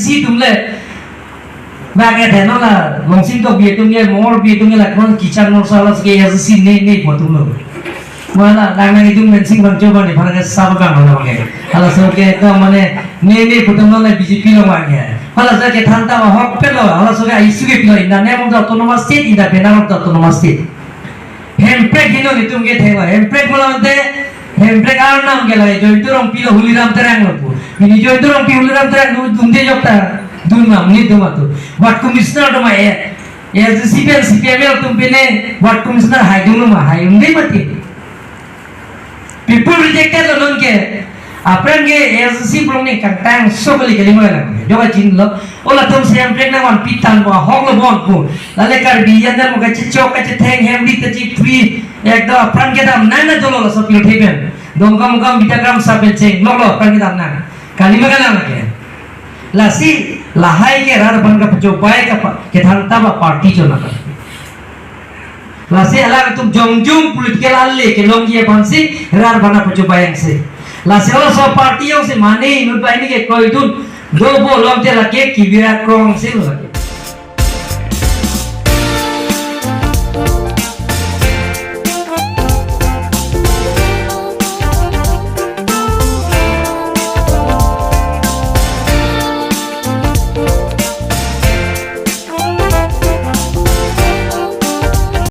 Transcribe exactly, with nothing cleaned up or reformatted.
si atum le. Bang ke theno la Longsing Tokbi atum ke, Mongol Tokbi atum ke, la kon kecharmor sa la ke ya si ne ne pu atum lo. Mala nang nang itum Mensing Phangcho bani phara ke sab bang mala bang ke. Halaso ke to mane ne ne pu atum lo B J P lo bang ke. Halaso ke thantha ahok pilo, halaso ke issue ke pilo in the name of the autonomous state, in the banner of the autonomous state. Hemprek heno netum ke thenglo, Hemprek pulo ante, Hemprek arnam ke la Joyinto Rongpi lo Huliram Terang lo pu. Pini Joyinto Rongpi Huliram Terang lo dunde jok ta, dun ma, netum atum. Ward commissioner atum ma, eh, ASDC pen C P M L atum pine ward commissioner haidun ma, haidunde mati. People rejected lo non ke. Aphrang ke ASDC pulong ne kangtang so kali kali mo lang. Jok kachinilo. O latum si Hemprek nangvanpi tangpo, ahok lo bon pu. Lale Karbi yan dan mo kachechok kachetheng hem ri kachepri. Ekdom aphrang kedam nang na jolo laso pirthe pen. Dongkamukam Bidyagram sab pen chenglok lo aphrang kedam nang. Kali ma kalang lake. Lasi lahai ke rat aphan kapachobai kapa, kethantha ba party chonaka. Lasi alangtum jongjong political ale kelongji aphansi rat aphan pachobai angse. Lasi halaso party jongsi mane inut banghini ke kroidun dobo longte lake kivir akrong si lo.